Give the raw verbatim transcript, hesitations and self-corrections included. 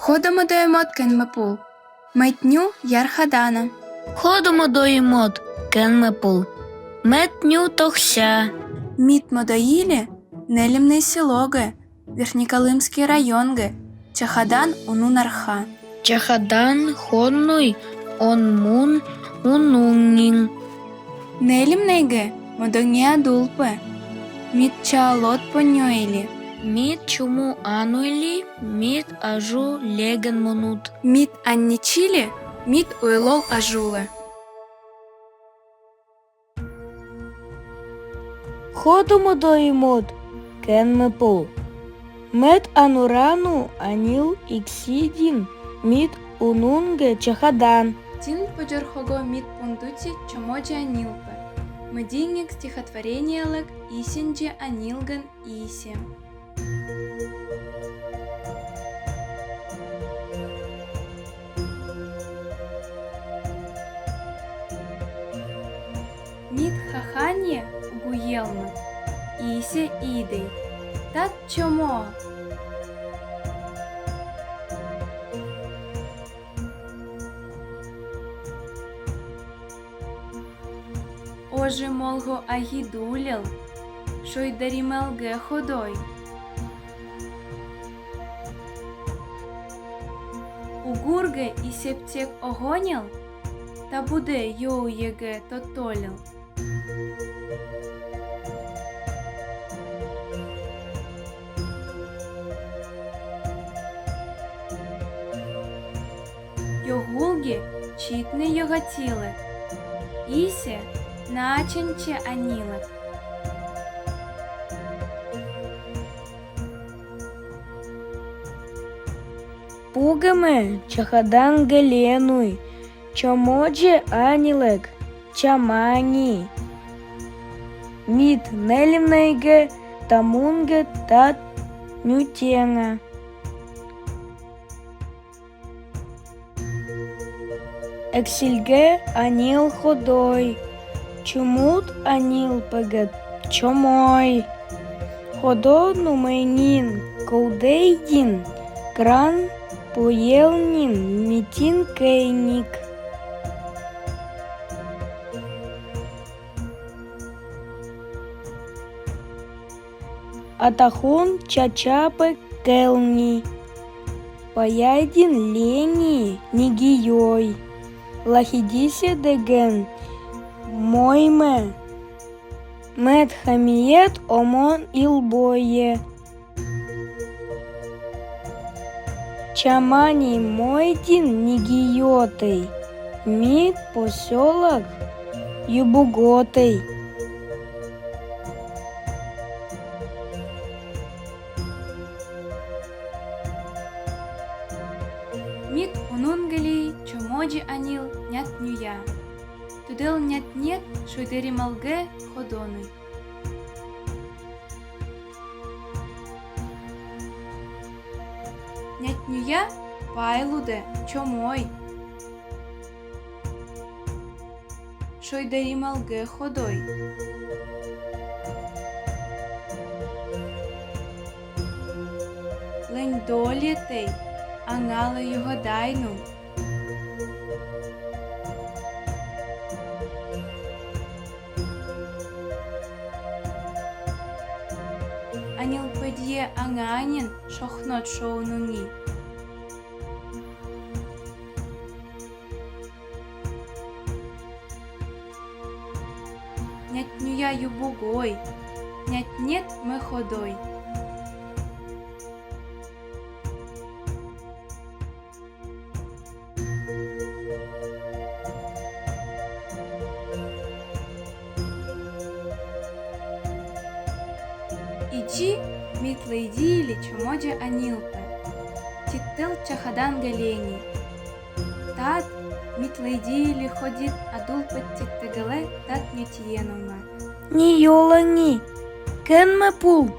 Ходо мӧдӧй мод кенмепул. Мед ню ярхадана. Ходо мӧдӧй мод кенмепул. Мед ню тохся. Мит мӧдӧй иле Нелимней селогӧ, Верхнеколымский районгӧ, чахадан унун арха. Чахадан ходнуй он мун унун нин. Нелимнейгӧ мӧдӧнья дулпӧ. Мит чаалод поньӧ или. Мит чуму ануй ли, мит ажу леген мунут. Мит анничили, мит уйлол ажулӧ. Ходо мӧдӧй мод кенмепул. Мед анурану анил ик сидин, мит унунгӧ чахадан. Тин подёрхого мит пундути чомодзи анилпӧ. Мединик стихотворениелӧг Исендзи анилган Исе. Мит хаханье угу елмыт, Исе идей. Тат чомо. Ожи молго агидулел, шойдерималгӧ ходой. Угургӧ и септек огонел, та будэ йоуегӧ тотолел. Йогулгӧ читны йогатилы, Исе наченче анилы. Пугемӧ чахадан гӧленуй, чомодзи анилӧг чамани. Мит Нелимнейгӧ, Тамунгӧ тат нютена. Эксильгӧ анил ходой, чумуд анил пегет чомой. Ходо нумӧй нин, кӧлдӧйдин, кран пуел нин, митин кӧйник. Атахун чачапе кӧлни, паяйдин лени нигийой, лахидисе дегӧн мойме, мед хамиет омон илбойе. Чамани мойдин нигийотӧй, мит посёлок Юбуготӧй. Мит унун гӧлии чомодзи анил нят нюя. Тыдал нят-нет шойдерималгӧ ходонуй. Нят нюя пайлудӧ чомой. Шойдерималгӧ ходой. Лэнь долетӧй, ангалӧ йогадайнум. Анил пӧдье анганин шохнод шоунуни. Нят нюя юбугой, нят-нет мӧ ходой. Ичи мит лэйдилі чомодзи анил пӧ. Титтӧл чахадан гӧлени. Тат мит лэйдилі ходит адул пӧттит тегелэ тат нютиенунга. Ни ёлани, кӧнмӧ пул.